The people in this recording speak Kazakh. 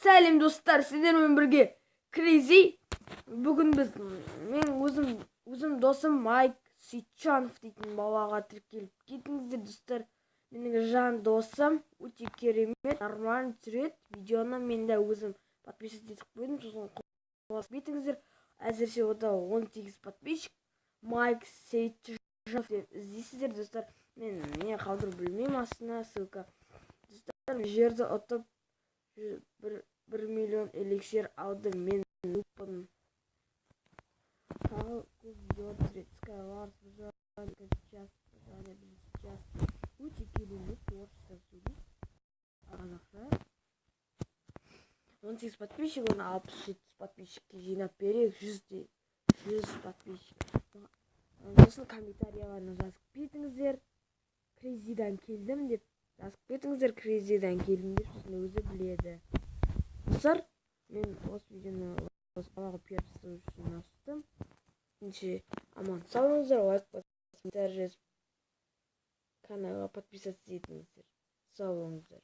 Сәлем, достар! Сіздермен бірге Крейзи. Бүгін біз, мен өзім досым Майк Сейтжанов дейтін балаға тіркеліп кетіңіздер, достар. Менің жан досым, өте керемет, нормально түсіреді видеоны. Мен де өзім подписывать етіп қойдым, сосын қосып кетіңіздер. Әзірше онда 18 подписчик. Майк Сейтжанов деп іздейсіздер, достар. Мен не қалдыру білмеймін астына ссылка. Достар, жерді ұтып, 1 миллион эликсир алды. Мен нубпын. Тағы көп видео түсіреді. Skywars, час, бірінші час. Өте керемет орысша сөйлейді, қазақша. 18 подписчик, оны 67 подписчикке жинап берейік, 100-де 100 подписчик. Сосын комментарияларына жазып кетіңіздер, «Крейзидан келдім» деп жазып кетіңіздер, «Крейзидан келдім» деп. Сосын өзі біледі. Достар, мен осы видеоны осы балаға пиар жасау үшін аштым. Ендеше, аман сау болыңыздар, лайк басып, жазып, каналға подписаться етіңіздер. Сау болыңыздар.